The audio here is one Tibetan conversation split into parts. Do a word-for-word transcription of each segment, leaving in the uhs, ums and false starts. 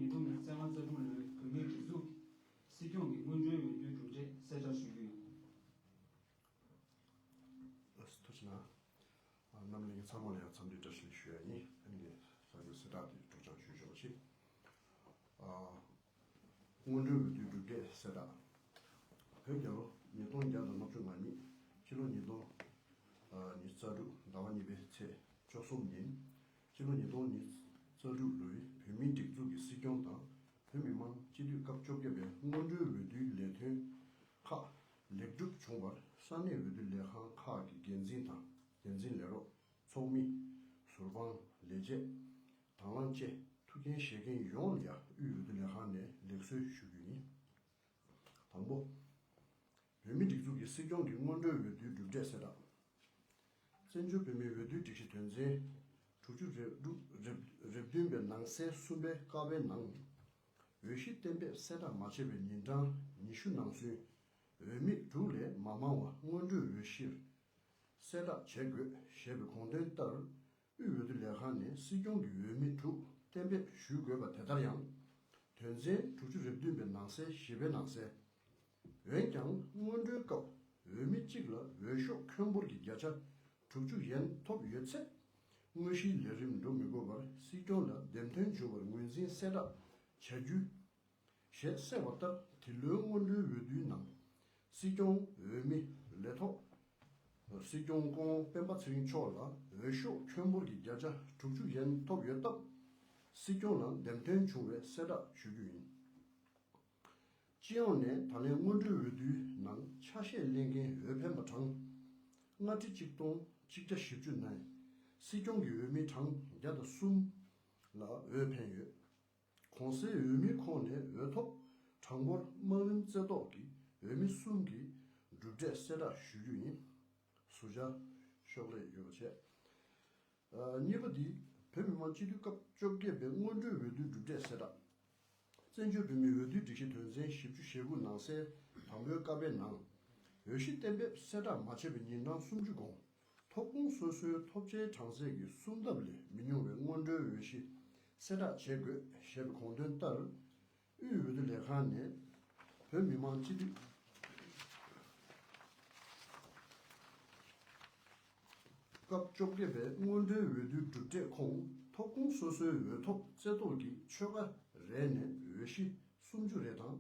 ཉིས་སྟོང་ཉི་ཤུ་རྩ་དྲུག་ལོའི་བོད་མིའི་སྒྲིག་འཛུགས་ཀྱི་སྲིད་སྐྱོང་གི་སྔོན་འགྲོའི་འོས་བསྡུའི་གྲུབ་འབྲས་གསལ་བསྒྲགས་ཞུ་རྒྱུ་ཡིན། ཐུགས་རྗེ་གནང་། རྣམ་པ་ལྷན་རྒྱས་ཚང་མ་ལ་ཡང་འཚམས་འདྲི་བཀྲ་ཤིས་བདེ་ལེགས་ཞུ་ཡ་ཡིན། ཨ་ནི་གསར་འགོད་གསལ་བསྒྲགས་དེ་སྒྲོག་སྦྱང་ཞུས་ཆོག་ཅིག་སྔོན་འགྲོའི་འོས་བསྡུའི་གྲུབ་འབྲས་གསལ་བསྒྲགས། བོད་རྒྱལ་ལོ་ཉིས་སྟོང་བརྒྱ་དང་ལྔ་བཅུ་ང་གཉིས། སྤྱི་ལོ་ཉིས་སྟོང་ཉི་ཤུ་རྩ་དྲུག་ཟླ་བ་གཉིས་པའི་ཚེས་བཅུ་གསུམ་ཉིན། སྤྱི་ལོ་ཉིས་སྟོང་ཉི་ཤུ་རྩ་དྲུག་ལོའི་བོད་མིའི་སྒྲིག་འཛུགས་ཀྱི་སྲིད་སྐྱོང་དང་། བོད་མི་མང་སྤྱི་འཐུས་སྐབས་བཅོ་བརྒྱད་པའི་སྔོན་འགྲོའི་འོས་བསྡུའི་ལས་དོན་ཁག་ལེགས་གྲུབ་བྱུང་བར། ས་གནས་འོས་བསྡུ་ལས་ཁང་ཁག་གི་འགན་འཛིན་དང་། འགན་འཛིན་ལས་རོགས། ཚོགས་མི། ཟུར་དཔང་། ལས་བྱེད། དང་བླངས་བཅས་ཐུགས་འགན་བཞེས་མཁན་ཡོངས་ལ་ཡང་དབུས་འོས་བསྡུ་ལས་ཁང་ནས་ལེགས་གསོལ་ཞུ་རྒྱུ་ཡིན། དང་པོ། བོད་མིའི་སྒྲིག་འཛུགས་ཀྱི་སྲིད་སྐྱོང་གི་སྔོན་འགྲོའི་འོས་བསྡུའི་གྲུབ་འབྲས་གསལ་བསྒྲགས། བཙན་བྱོལ་བོད་མིའི་འོས་བསྡུའི་སྒྲིག་གཞི་དོན་ཚན་དྲུག་ཅུ་རེ་དྲུག་རེ་བདུན་པའི་ནང་གསལ་གསུམ་པའི་ཀ་པའི་ནང་། འོས་གཞི་གཏན་འབེབས་གསལ་བསྒྲགས་མ་བྱས་པའི་ཉིན་གྲངས་ཉི་ཤུ་ནང་ཚུན་འོས་མི་དྲུག་ལས་མ་མང་བ་སྔོན་འགྲོའི་འོས་གཞིར་གསལ་བསྒྲགས་བྱེད་དགོས་ཞེས་པའི་དགོངས་དོན་ལྟར། དབུས་འོས་བསྡུ་ལས་ཁང་ནས་སྲིད་སྐྱོང་གི་འོས་མི་དྲུག་གཏན་འབེབས་ཞུ་དགོས་པ་དེ་ལྟར་ཡང་། དོན་ཚན་དྲུག་ཅུ་རེ་བདུན་པའི་ནང་གསལ་བཞི་པའི་ནང་གསལ། འོན་ཀྱང་སྔོན་འགྲོའི་སྐབས་འོས་མི་གཅིག་ལ་འོས་ཤོག་ཁྱོན་འབོར་གྱི་བརྒྱ་ཆ་དྲུག་ཅུ་ཡན་ཐོབ་ཡོད་ཚེ། དངོས་གཞིའི་ལས་རིམ་འགྲོ་མི་དགོས་པར་སྲིད་སྐྱོང་ལ་འདེམས་ཐོན་བྱུང་བར་ངོས་འཛིན་གསལ་བསྒྲགས་བྱ་རྒྱུ། ཞེས་གསལ་བ་ལྟར། འདི་ལོའི་སྔོན་འགྲོའི་འོས་བསྡུའི་ནང་། སྲིད་སྐྱོང་འོས་མི་ལས་ཐོག་སྲིད་སྐྱོང་སྐུ་ངོ་སྤེན་པ་ཚེ་རིང་མཆོག་ལ་འོས་ཤོག་ཁྱོན་འབོར་གྱི་བརྒྱ་ཆ་དྲུག་ཅུ་ཡན་ཐོབ་ཡོད་སྟབས། སྲིད་སྐྱོང་ལ་འདེམས་ཐོན་བྱུང་བའི་གསལ་བསྒྲགས་ཞུ་རྒྱུ་ཡིན། སྤྱི་ཡོངས་ནས་ད་ལན་སྔོན་འགྲོའི་འོས་བསྡུའི་ནང་ཆ་ཤས་ལེན་མཁན་འོས་འཕེན་པ་གྲངས་ལྔ་ཁྲི་གཅིག་སྟོང་གཅིག་བརྒྱ་བཞི་བཅུ་ནས། སྲིད་སྐྱོང་གི་འོས་མི་གྲངས་བརྒྱ་དང་གསུམ་ལ་འོས་འཕེན་ཡོད། གོང་གསལ་འོས་མིའི་ཁོངས་ནས་འོས་ཐོབ་གྲངས་འབོར་དམའ་རིམ་རྩེ་ཐོག་གི་འོས་མི་གསུམ་གྱི་གྲུབ་འབྲས་གསལ་བསྒྲགས་ཞུ་རྒྱུ་ཡིན། ཟུར་བྱ་ཤོག་ལྷེ་ཡོད་པ་བྱས། གཉིས་པ་འདི། བོད་མི་མང་སྤྱི་འཐུས་སྐབས་བཅོ་བརྒྱད་པའི་སྔོན་འགྲོའི་འོས་བསྡུའི་གྲུབ་འབྲས་གསལ་བསྒྲགས། བཙན་བྱོལ་བོད་མིའི་འོས་བསྡུའི་སྒྲིག་གཞི་དོན་ཚན་བཞི་བཅུ་ཞེ་དགུ་ནང་གསལ་དང་པོའི་ཀ་པའི་ནང་། འོས་གཞི་གཏན་འབེབས་གསལ་བསྒྲགས་མ་བྱས་པའི་ཉིན་གྲངས་སུམ་ཅུ་གོང་། ཐོབ་ཁུངས་སོ་སོའི་ཐོབ་ཆའི་གྲངས་ཚད་ཀྱི་གསུམ་ལྡབ་ལས་མི་ཉུང་བའི་སྔོན་འགྲོའི་འོས་གཞི་གསལ་བསྒྲགས་བྱེད་དགོས་ཞེས་པའི་དགོངས་དོན་ལྟར། དབུས་འོས་བསྡུ་ལས་ཁང་ནས་བོད་མི་མང་སྤྱི་འཐུས་སྐབས་བཅོ་བརྒྱད་པའི་སྔོན་འགྲོའི་འོས་བསྡུའི་གྲུབ་འབྲས་ཁོངས། ཐོབ་ཁུངས་སོ་སོའི་འོས་ཐོབ་རྩེ་ཐོག་གི་ཆོལ་ཁ་རེ་ནས་འོས་གཞི་སུམ་ཅུ་རེ་དང་།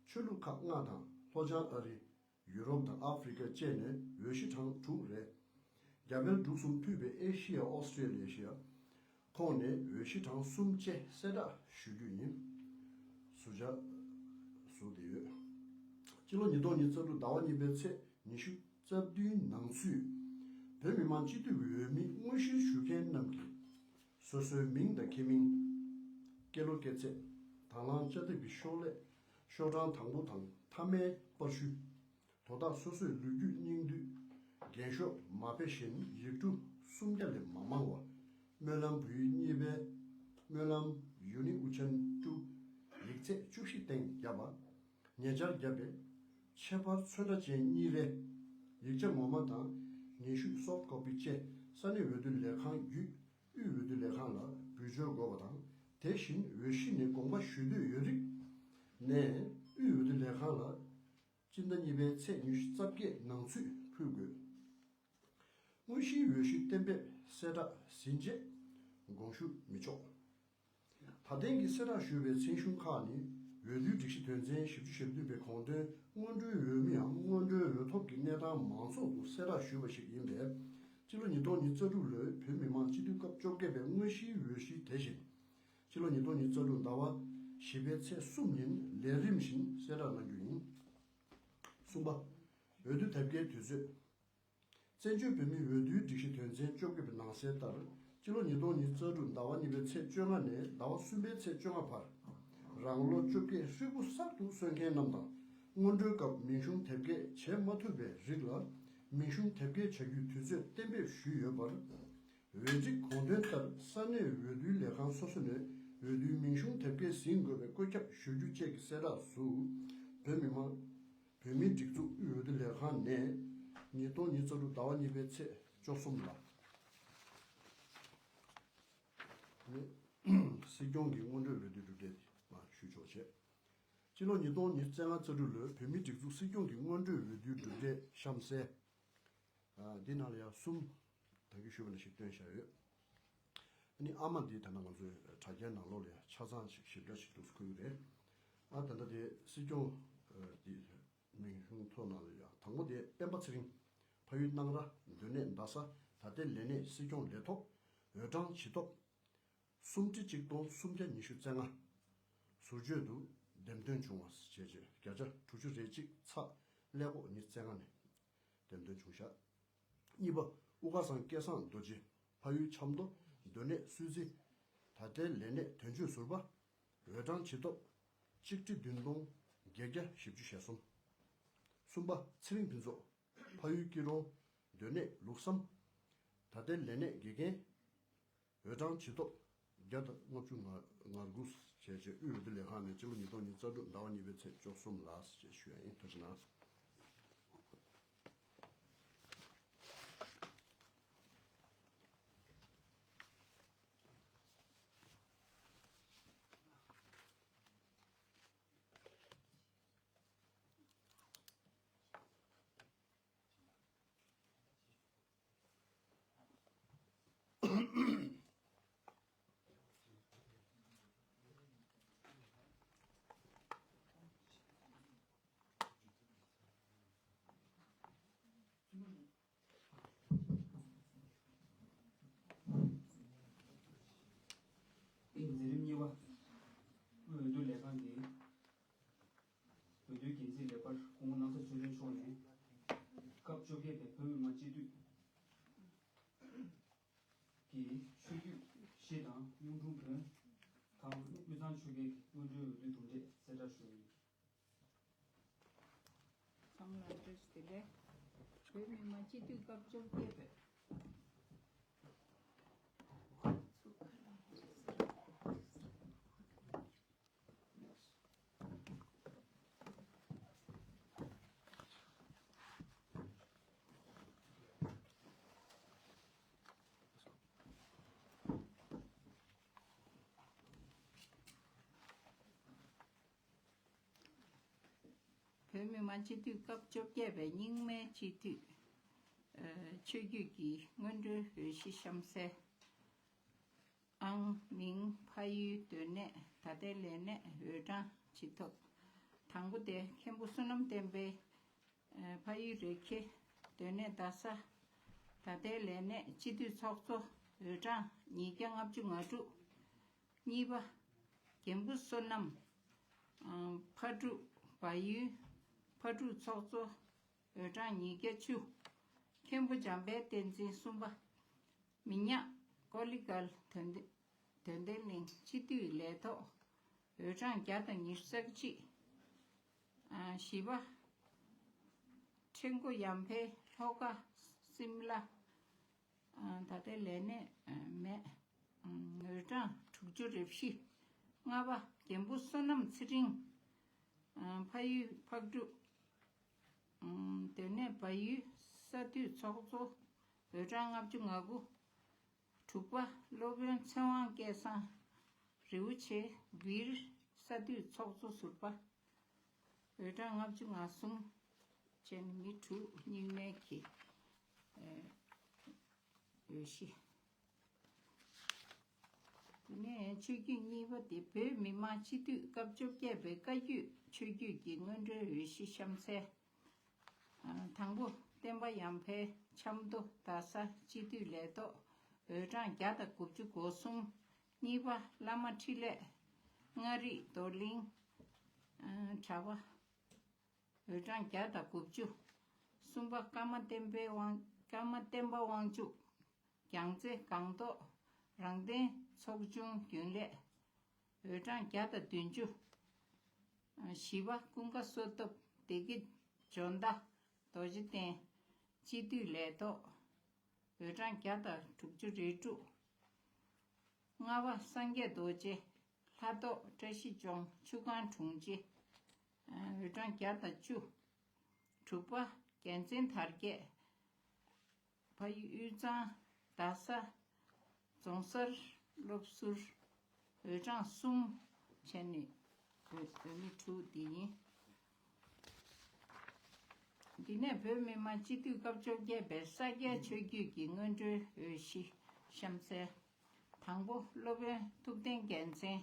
ཆོས་ལུགས་ཁག་ལྔ་དང་། ལྷོ་བྱང་ཨ་རི། ཡུ་རོབ་དང་ཨ་ཧྥེ་རི་ཀ་བཅས་ནས་འོས་གཞི་གྲངས་དྲུག་རེ། རྒྱ་བལ་འབྲུག་གསུམ་ཕུད་པའི་ཨེ་ཤི་ཡ། ཨོ་སི་ཀྲེ་ལི་ཤི་ཡ་ཁོངས་ནས་འོས་གཞི་གྲངས་གསུམ་བཅས་གསལ་བསྒྲགས་ཞུ་རྒྱུ་ཡིན། ཟུར་བྱ་ཟུར་བསྡད་ཡོད། སྤྱི་ལོ་ཉིས་སྟོང་ཉི་ཤུ་རྩ་དྲུག་ཟླ་བ་གཉིས་པའི་ཚེས་ཉི་ཤུ་རྩ་བདུན་ནང་ཚུད། བོད་མི་མང་སྤྱི་འཐུས་ཀྱི་འོས་མི་དངོས་གཞིར་ཞུགས་མཁན་རྣམས་ཀྱིས། སོ་སོའི་མིང་དང་། ཁེ་མིང་། སྐྱེས་ལོ། སྐྱེས་ཚེས། དང་བླངས་དཔྱ་དེབ་ཀྱི་ཤོག་ལྷེ། ཤོག་གྲངས་དང་པོ་དང་མཐའ་མའི་པར་བཤུས། དོ་བདག་སོ་སོའི་ལོ་རྒྱུས། སྙིང་བསྡུས། འགེངས་ཤོག་མ་དཔེ་བཞིན་ཡིག་འབྲུ་སུམ་བརྒྱ་ལས་མ་མང་བ། སྨོན་ལམ་བོད་ཡིག་གཉིས་པའི། སྨོན་ལམ་ཡུ་ནི་ཨུ་ཆན་ཀྲུའུ། ཡིག་ཚད་བཅུ་བཞི་སྟེང་བརྒྱབ་པ། ཉེ་ཆར་བརྒྱབ་པའི་ཁྱད་པར་ཚོན་ཁྲ་ཅན་གཉིས་རེ། ཡིག་ཆ་ངོ་མ་དང་སྙན་ཞུ་སོབ་ཀོ་པི་བཅས་ས་གནས་འོས་བསྡུ་ལས་ཁང་བརྒྱུད་དབུས་འོས་བསྡུ་ལས་ཁང་ལ་འབུལ་འབྱོར་དགོས་པ་དང་། དེ་བཞིན་འོས་གཞི་ནས་དགོངས་པ་ཞུ་འདོད་ཡོད་རིགས་ནས་དབུས་འོས་བསྡུ་ལས་ཁང་ལ་སྤྱི་ཟླ་གཉིས་པའི་ཚེས་ཉི་ཤུ་རྩ་བརྒྱད་ནང་ཚུད་ཕུལ་དགོས། དངོས་གཞིའི་འོས་གཞི་གཏན་འབེབས་གསལ་བསྒྲགས་ཟིན་རྗེས་དགོངས་ཞུ་མི་ཆོག་ད་ཐེངས་ཀྱི་གསལ་བསྒྲགས་ཞུས་པའི་མཚན་གཞུང་ཁག་ནི། འོས་བསྡུའི་སྒྲིག་གཞི་དོན་ཚན་བཞི་བཅུ་ཞེ་བདུན་པའི་དགོངས་དོན། སྔོན་འགྲོའི་འོས་མིའམ་སྔོན་འགྲོའི་འོས་ཐོབ་ཀྱི་གནས་སྟངས་མང་ཚོགས་སུ་གསལ་བསྒྲགས་ཞུས་པ་ཞིག་ཡིན་པས། སྤྱི་ལོ་ཉིས་སྟོང་ཉི་ཤུ་རྩ་དྲུག་ལོའི་བོད་མི་མང་སྤྱི་འཐུས་སྐབས་བཅོ་བརྒྱད་པའི་དངོས་གཞིའི་འོས་གཞི་དེ་བཞིན། སྤྱི་ལོ་ཉིས་སྟོང་ཉི་ཤུ་རྩ་དྲུག་ཟླ་བ་བཞི་པའི་ཚེས་གསུམ་ཉིན་ལས་རིམ་བཞིན་གསལ་བསྒྲགས་གནང་རྒྱུ་ཡིན། གསུམ་པ། འོས་བསྡུ་དེབ་སྐྱེལ་དུས་ཚོད། བཙན་བྱོལ་བོད་མིའི་འོས་བསྡུའི་སྒྲིག་གཞི་དོན་ཚན་བཅོ་བརྒྱད་པའི་ནང་གསལ་ལྟར། སྤྱི་ལོ་ཉིས་སྟོང་ཉི་ཤུ་རྩ་དྲུག་ཟླ་བ་གཉིས་པའི་ཚེས་བཅོ་ལྔ་ནས་ཟླ་བ་གསུམ་པའི་ཚེས་བཅོ་ལྔ་བར། རང་ལོ་བཅོ་བརྒྱད་ཧྲིལ་པོ་གསར་དུ་སོན་མཁན་རྣམས་དང་། སྔོན་འགྲོའི་སྐབས་མིང་གཞུང་དེབ་སྐྱེལ་བྱེད་མ་ཐུབ་པའི་རིགས་ལ། མིང་གཞུང་དེབ་སྐྱེལ་བྱ་རྒྱུའི་དུས་ཚོད་གཏན་འབེབས་ཞུས་ཡོད་པར། འོས་སྒྲིག་དགོངས་དོན་ལྟར་ས་གནས་འོས་བསྡུའི་ལས་ཁང་སོ་སོ་ནས་འོས་བསྡུའི་མིང་གཞུང་དེབ་སྐྱེལ་ཟིན་དགོས་པའི་བཀོད་ཁྱབ་ཞུ་རྒྱུ་བཅས་ཀྱི་གསལ་བསྒྲགས་སུ། བོད་མི་མང་། བོད་མིའི་སྒྲིག་འཛུགས་དབུས་འོས་བསྡུ་ལས་ཁང་ནས་ཉིས་སྟོང་ཉི་ཤུ་རྩ་དྲུག་ཟླ་བ་གཉིས་པའི་ཚེས་བཅུ་གསུམ་ལ། ནི་སྲིད་སྐྱོང་གི་སྔོན་འགྲོའི་འོས་བསྡུའི་གྲུབ་འབྲས་དེ་མ་ སྤྱི་ལོ་ཉིས་སྟོང་ཉི་ཤུ་རྩ་ལྔ་རྩ་དྲུག་ལོའི་བོད་མིའི་སྒྲིག་འཛུགས་སྲིད་སྐྱོང་གི་སྔོན་འགྲོའི་འོས་བསྡུའི་གྲུབ་འབྲས་གཤམ་གསལ། ཨ། འདི་ནང་ལ་ཡང་གསུམ་ད་གིན་ཞུས་པ་ནང་བཞིན་བཏོན་བཞག་ཡོད། ཨ་ནི་ཨ་མ་འདི་ད་ལྟ་ང་ཚོའི་དྲ་རྒྱའི་ནང་ལོགས་ལ་ཡང་ཆ་ཚང་ཞིག་ཞིབ་ཕྲ་ཞིག་འདུག་སེ་འཁོད་ཀྱི་རེད། ཨ། ད་ལྟ་དེ་སྲིད་སྐྱོང་ཨ་འདི་མིང་གཞུང་ཐོག་ནང་ལ་ཡང་དང་པོ་དེ་སྤེན་པ་ཚེ་རིང་། ཕ་ཡུལ་སྣང་ར། སྡོད་གནས་རྡ་ས། ད་ལྟའི་ལས་གནས་སྲིད་སྐྱོང་ལས་ཐོག་འོས་གྲངས་ཇི་ཐོབ། སུམ་ཁྲི་གཅིག་སྟོང་སུམ་བརྒྱ་ཉི་ཤུ་རྩ་ལྔ། ཟུར་བཅོས་དུ་འདེམས་ཐོན་བྱུང་བ་བྱས་རྗེས་བརྒྱ་ཆ་དྲུག་ཅུ་རེ་གཅིག་ཚེག་ཀླད་ཀོར་ཉི་ཤུ་རྩ་ལྔ་ནས་འདེམས་ཐོན་བྱུང་བཞག་གཉིས་པ། དབུ་དཀར་ཚང་སྐལ་བཟང་རྡོ་རྗེ། ཕ་ཡུལ་ཆབ་མདོ། སྡོད་གནས་སུད་སི། ད་ལྟའི་ལས་གནས་དོན་གཅོད་ཟུར་པ། འོས་གྲངས་ཇི་ཐོབ། གཅིག་ཁྲི་བདུན་སྟོང་བརྒྱད་བརྒྱ་བཞི་བཅུ་ཞེ་གསུམ། གསུམ་པ། ཚེ་རིང་ཕུན་ཚོགས། ཕ་ཡུལ་སྐྱིད་གྲོང་། སྡོད་གནས་ལུགས་བསམ། ད་ལྟའི་ལས་གནས་དགེ་རྒན། འོས་གྲངས་ཇི་ཐོབ། བརྒྱ་དང་ལྔ་བཅུ་ང་དགུ་བྱས་རྗེས་དབུས་འོས་བསྡུ་ལས་ཁང་ནས་སྤྱི་ལོ་ཉིས་སྟོང་ཉི་ཤུ་རྩ་དྲུག་ཟླ་བ་གཉིས་པའི་ཚེས་བཅུ་གསུམ་ལ་ཞེས་ཞུ་ཡ་ཡིན། ཐུགས་རྗེ་གནང་། འཛིན་རིམ་གཉིས་པ། དབུས་འོས་བསྡུ་ལས་ཁང་གིས་འོས་བསྡུའི་འགན་འཛིན་ལེགས་པར་སྐུ་ངོ་སྣང་ས་ཆོས་སྒྲོན་མཆོག་ནས་སྐབས་བཅོ་བརྒྱད་པའི་བོད་མི་མང་སྤྱི་འཐུས་ཀྱི་ཆོས་བརྒྱུད་བཞི་དང་གཡུང་དྲུང་བོན་དང་དབུས་གཙང་ཆོལ་ཁའི་སྔོན་འགྲོའི་འོས་བསྡུའི་གྲུབ་འབྲས་གསལ་བསྒྲགས་ཞུ་ཡི། ཚང་མ་ལ་བཀྲ་ཤིས་བདེ་ལེགས། བོད་མི་མང་སྤྱི་འཐུས་སྐབས་བཅོ་བརྒྱད་པའི། བོད་མི་མང་སྤྱི་འཐུས་སྐབས་བཅོ་བརྒྱད་པའི་རྙིང་མའི་སྤྱི་འཐུས། ཨ། ཆོས་བརྒྱུད་ཀྱི་སྔོན་འགྲོའི་འོས་གཞི་གཤམ་གསལ། ཨང་། མིང་། ཕ་ཡུལ། སྡོད་གནས། ད་ལྟའི་ལས་གནས། འོས་གྲངས་ཇི་ཐོབ། དང་པོ་དེ་མཁན་པོ་བསོད་ནམས་བསྟན་འཕེལ། ཨ། ཕ་ཡུལ་རེ་ཁེ། སྡོད་གནས་རྡ་ས། ད་ལྟའི་ལས་གནས་སྤྱི་འཐུས་ཚོགས་གཙོ། འོས་གྲངས་ཉིས་བརྒྱ་ལྔ་བཅུ་ང་དྲུག་གཉིས་པ། རྒན་པོ་བསོད་ནམས། ཨ། ཕག་གྲུ། བལ་ཡུལ་ཕག་གྲུ་ཚོགས་གཙོ། འོས་གྲངས་ཉིས་བརྒྱ་བཅུ། མཁན་པོ་འཇམ་དཔལ་བསྟན་འཛིན། གསུམ་པ། མི་ཉག་ཀོ་ལི་གལ་དོན་ལྡན། དོན་ལྡན་གླིང་སྤྱི་འཐུས་ལས་ཐོག་འོས་གྲངས་བརྒྱ་དང་ཉི་ཤུ་རྩ་གཅིག་ཨ། བཞི་པ། ཁྲེང་ཀོ་ཡམ་ཕེ། ལྷོ་ཁ། སིམ་ལ། ཨ། ད་ལྟའི་ལས་གནས་མེད། ཨ། འོས་གྲངས་དྲུག་ཅུ་རེ་བཞི། ལྔ་པ། རྒན་པོ་བསོད་ནམས་ཚེ་རིང་། ཨ། ཕ་ཡུལ་ཕག་གྲུ། ཨ། སྡོད་གནས་བལ་ཡུལ། ས་འཐུས་ཚོགས་གཙོ། འོས་གྲངས་ལྔ་བཅུ་ང་དགུ། དྲུག་པ། སློབ་དཔོན་ཚེ་དབང་སྐལ་བཟང་། རི་བོ་ཆེ་སྦིར། ས་འཐུས་ཚོགས་གཙོ་ཟུར་པ། འོས་གྲངས་ལྔ་བཅུ་ང་གསུམ་བྱས་ནས་མི་དྲུག་རྙིང་མའི་གི། ཨ། འོས་གཞི། དེ་ནས་ཆོས་བརྒྱུད་གཉིས་པ་དེ་བོད་མི་མང་སྤྱི་འཐུས་སྐབས་བཅོ་བརྒྱད་པའི་བཀའ་བརྒྱུད་ཆོས་བརྒྱུད་ཀྱི་སྔོན་འགྲོའི་འོས་གཞི་གཤམ་གསལ། ཨ། དང་པོ། སྟོན་པ་ཡང་འཕེལ། ཆབ་མདོ། རྡ་ས། སྤྱི་འཐུས་ལས་ཐོག་འོས་གྲངས་བརྒྱ་དང་དགུ་བཅུ་གོ་གསུམ། གཉིས་པ། བླ་མ་འཕྲིན་ལས། མངའ་རིས། རྡོར་གླིང་། ཨ། གྲྭ་པ། འོས་གྲངས་བརྒྱ་དང་དགུ་བཅུ། གསུམ་པ། ཀརྨ་བསྟན་པའི་དབང་། ཀརྨ་བསྟན་པ་དབང་ཕྱུག་རྒྱལ་རྩེ་སྒང་ཏོག་རང་བདེན་ཚོགས་ཆུང་རྒྱུན་ལས། འོས་གྲངས་བརྒྱ་དང་བདུན་ཅུ། བཞི་པ། ཀུན་དགའ་བསོད་སྟོབས། བདེ་སྐྱིད་འཇོ་མདའ། རྡོ་རྗེ་གདན། སྤྱི་འཐུས་ལས་ཐོག་འོས་གྲངས་བརྒྱ་དང་དྲུག་ཅུ་རེ་དྲུག་ལྔ་པ། སངས་རྒྱས་རྡོ་རྗེ། ལྷ་ཐོག་བཀྲ་ཤིས་ལྗོངས། ཆུ་སྒང་དྲུང་ཆེ། འོས་གྲངས་བརྒྱ་དང་བཅུ། དྲུག་པ། རྒྱལ་མཚན་དར་རྒྱས། ཕ་ཡུལ་དབུས་གཙང་རྡ་ས་རྫོང་སར་སློབ་ཟུར། འོས་གྲངས་གསུམ་བྱས་ནས་ འོས་འོས་མི་དྲུག་འདི་ཡིན། འདི་ནས་བོད་མི་མང་སྤྱི་འཐུས་སྐབས་བཅོ་བརྒྱད་པའི་ས་སྐྱའི་ཆོས་བརྒྱུད་ཀྱི་སྔོན་འགྲོའི་འོས་གཞི་གཤམ་གསལ། དང་པོ། སློབ་དཔོན་ཐུབ་བསྟན་རྒྱལ་མཚན།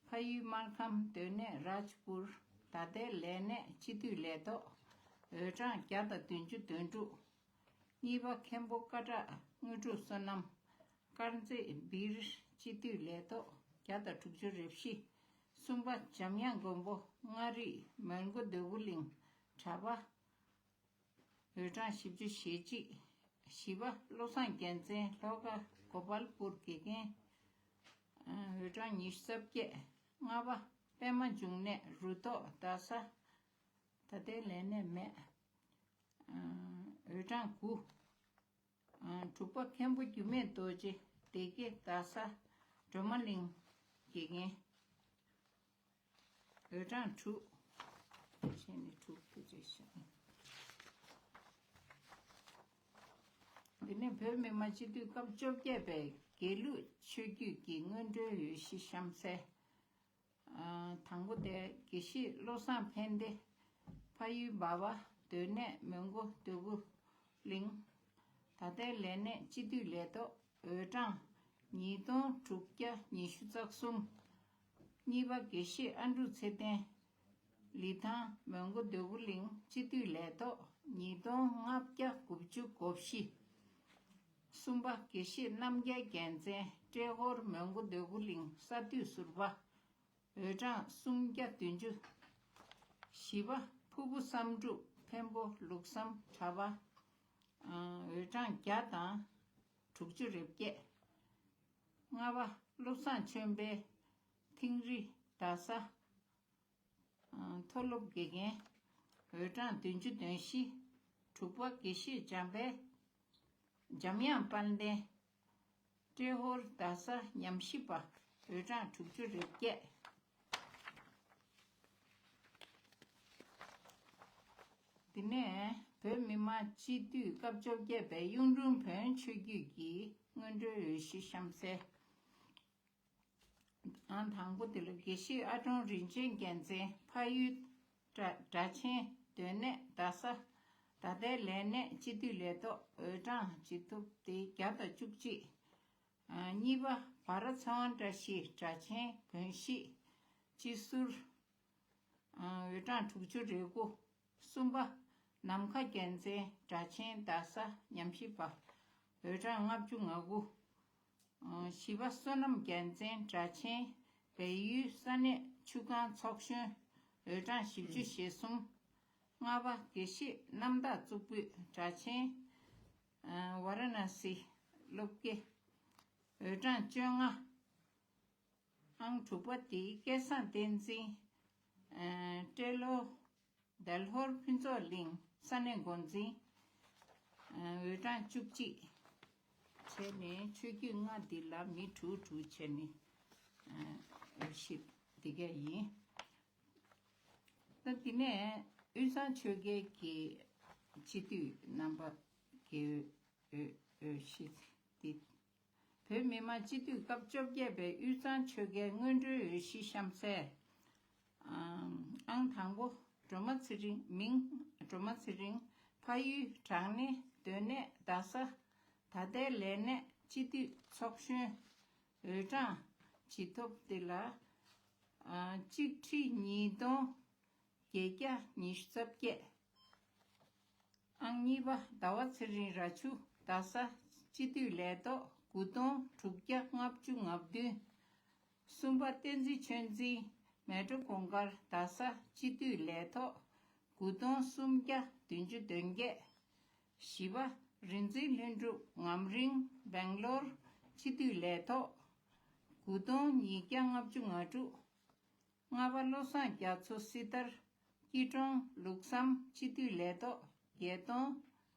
ཕ་ཡུལ་སྨར་ཁམས། སྡོད་གནས་རཱཇ་པུར། ད་ལྟའི་ལས་གནས་སྤྱི་འཐུས་ལས་ཐོག་འོས་གྲངས་བརྒྱ་དང་བདུན་ཅུ་དོན་དྲུག་གཉིས་པ། མཁན་པོ་ཀ་བྲག་དངོས་གྲུབ་བསོད་ནམས། དཀར་མཛེས་སྦིར། སྤྱི་འཐུས་ལས་ཐོག་བརྒྱ་དང་དྲུག་ཅུ་རེ་བཞི། གསུམ་པ། འཇམ་དབྱངས་མགོན་པོ། མངའ་རིས། མོན་གྷོ་འདོད་རྒུ་གླིང་གྲྭ་པ། འོས་གྲངས་བཞི་བཅུ་ཞེ་གཅིག་བཞི་པ། བློ་བཟང་རྒྱལ་མཚན། ལྷོ་ཁ་གོ་པལ་པུར་དགེ་རྒན། འོས་གྲངས་ཉི་ཤུ་རྩ་བརྒྱད། ལྔ་པ། པད་མ་འབྱུང་གནས། རུ་ཐོག་རྡ་ས། ད་ལྟའི་ལས་གནས་མེད། འོས་གྲངས་དགུ། དྲུག་པ། མཁན་པོ་འགྱུར་མེད་རྡོ་རྗེ། སྡེ་དགེ་རྡ་ས་སྒྲོལ་མ་གླིང་དགེ་རྒན། འོས་གྲངས་དྲུག་བྱས་ནས་དྲུག་ཏུ་བརྩིས་ཤིང་། འདི་ནི་བོད་མི་མང་སྤྱི་འཐུས་སྐབས་བཅོ་བརྒྱད་པའི་དགེ་ལུགས་ཆོས་བརྒྱུད་ཀྱི་སྔོན་འགྲོའི་འོས་གཞི་གཤམ་གསལ། དང་པོ་དེ། དགེ་བཤེས་བློ་བཟང་ཕན་བདེ། ཕ་ཡུལ་འབའ་བ། སྡོད་གནས་མོན་གྷོ་འདོད་རྒུ་གླིང་། ད་ལྟའི་ལས་གནས་སྤྱི་འཐུས་ལས་ཐོག་འོས་གྲངས་ཉིས་སྟོང་དྲུག་བརྒྱ་ཉི་ཤུ་རྩ་གསུམ། གཉིས་པ། དགེ་བཤེས་ཨ་འབྲུག་ཚེ་བརྟན། ལི་ཐང་། མོན་གྷོ་འདོད་རྒུ་གླིང་སྤྱི་འཐུས་ལས་ཐོག་ཉིས་སྟོང་ལྔ་བརྒྱ་དགུ་བཅུ་གོ་བཞི། གསུམ་པ། དགེ་བཤེས་རྣམ་རྒྱལ་རྒྱལ་མཚན། ཏྲེ་ཧོར། མོན་གྷོ་འདོད་རྒུ་གླིང་ས་འཐུས་ཟུར་པ། འོས་གྲངས་སུམ་བརྒྱ་བདུན་ཅུ། བཞི་པ། ཕུར་བུ་བསམ་འགྲུབ། མཁན་པོ་ལུགས་བཟང་། གྲྭ་པ། འོས་གྲངས་བརྒྱ་དང་དྲུག་ཅུ་རེ་བརྒྱད། ལྔ་པ། བློ་བཟང་ཆོས་འཕེལ། ཐིང་རི་རྡ་ས། མཐོ་སློབ་དགེ་རྒན། འོས་གྲངས་བདུན་ཅུ་དོན་བཞི། དྲུག་པ། དགེ་བཤེས་འཇམ་དཔལ། འཇམ་དབྱངས་དཔལ་ལྡན། ཏྲེ་ཧོར་རྡ་ས་ཉམས་ཞིབ་པ། འོས་གྲངས་དྲུག་ཅུ་རེ་བརྒྱད། འདི་ནས་བོད་མི་མང་སྤྱི་འཐུས་སྐབས་བཅོ་བརྒྱད་པའི་གཡུང་དྲུང་བོན་ཆོས་བརྒྱུད་ཀྱི་སྔོན་འགྲོའི་འོས་གཞི་གཤམ་གསལ། ཨང་དང་པོ་དེ་ལ་དགེ་བཤེས་ཨ་ཀྲོང་རིན་ཆེན་རྒྱལ་མཚན། ཕ་ཡུལ་སྦྲ་སྦྲ་ཆེན། སྡོད་གནས་རྡ་ས། ད་ལྟའི་ལས་གནས་སྤྱི་འཐུས་ལས་ཐོག་འོས་གྲངས་ཇི་ཐུབ་དེ་བརྒྱ་དང་བཅུ་གཅིག་གཉིས་པ། བ་ར་ཚེ་དབང་བཀྲ་ཤིས། སྦྲ་ཆེན་བོན་གཞིས་སྤྱི་ཟུར། འོས་གྲངས་དྲུག་ཅུ་རེ་དགུ། གསུམ་པ། ནམ་མཁའ་རྒྱལ་མཚན། སྦྲ་ཆེན་རྡ་ས་ཉམས་ཞིབ་པ། འོས་གྲངས་ལྔ་བཅུ་ང་དགུ། བཞི་པ། བསོད་ནམས་རྒྱལ་མཚན། སྦྲ་ཆེན་བལ་ཡུལ་ས་གནས་ཆུ་སྒང་ཚོགས་གཞོན། འོས་གྲངས་བཞི་བཅུ་ཞེ་གསུམ། ལྔ་པ། དགེ་བཤེས་རྣམ་དག་གཙུག་ཕུད། སྦྲ་ཆེན། ཝ་ར་ཎ་སི་སློབ་དགེ། འོས་གྲངས་བཅོ་ལྔ། ཨང་དྲུག་པ་དེ་སྐལ་བཟང་བསྟན་འཛིན། ཨ་སྤྲེལ་ལོ། དལ་ཧོར་ཕུན་ཚོགས་གླིང་ས་གནས་འགོ་འཛིན། ཨ་འོས་གྲངས་བཅུ་གཅིག་བྱས་ནས་ཆོས་བརྒྱུད་ལྔ་འདི་ལ་མི་དྲུག་དྲུག་བྱས་ནས་ཨ་འོས་གཞི་འདི་ག་ཡིན། ད་འདི་ནས་དབུས་གཙང་ཆོལ་ཁའི་གི་སྤྱི་འཐུས་རྣམ་པ་གི་འོས་འོས་གཞི་འདི། བོད་མི་མང་སྤྱི་འཐུས་སྐབས་བཅོ་བརྒྱད་པའི་དབུས་གཙང་ཆོལ་ཁའི་སྔོན་འགྲོའི་འོས་གཞི་གཤམ་གསལ། ཨང་དང་པོ། སྒྲོལ་མ་ཚེ་རིང་། མིང་སྒྲོལ་མ་ཚེ་རིང་། ཕ་ཡུལ་བྲག་སྣེ། སྡོད་གནས་རྡ་ས། ད་ལྟའི་ལས་གནས་སྤྱི་འཐུས་ཚོགས་གཞོན། འོས་གྲངས་ཇི་ཐོབ་དེ་ལ་ཨང་གཅིག་ཁྲི་ཉིས་སྟོང་བརྒྱད་བརྒྱ་ཉི་ཤུ་རྩ་བརྒྱད། ཨང་གཉིས་པ། ཟླ་བ་ཚེ་རིང་། ར་ཆུ། རྡ་ས། སྤྱི་འཐུས་ལས་ཐོག་དགུ་སྟོང་དྲུག་བརྒྱ་ལྔ་བཅུ་ང་བདུན། གསུམ་པ། བསྟན་འཛིན་ཆོས་འཛིན། མལ་གྲོ་གུང་དཀར། རྡ་ས། སྤྱི་འཐུས་ལས་ཐོག་དགུ་སྟོང་སུམ་བརྒྱ་བདུན་ཅུ་དོན་བརྒྱད། བཞི་པ། རིག་འཛིན་ལྷུན་གྲུབ། ངམ་རིང་། སྦེང་ལོར། སྤྱི་འཐུས་ལས་ཐོག་དགུ་སྟོང་ཉིས་བརྒྱ་ལྔ་བཅུ་ང་དྲུག་ལྔ་པ། བློ་བཟང་རྒྱ་མཚོ། སྲི་ཐར། སྐྱིད་གྲོང་། ལུགས་བཟང་། སྤྱི་འཐུས་ལས་ཐོག་བརྒྱད་སྟོང་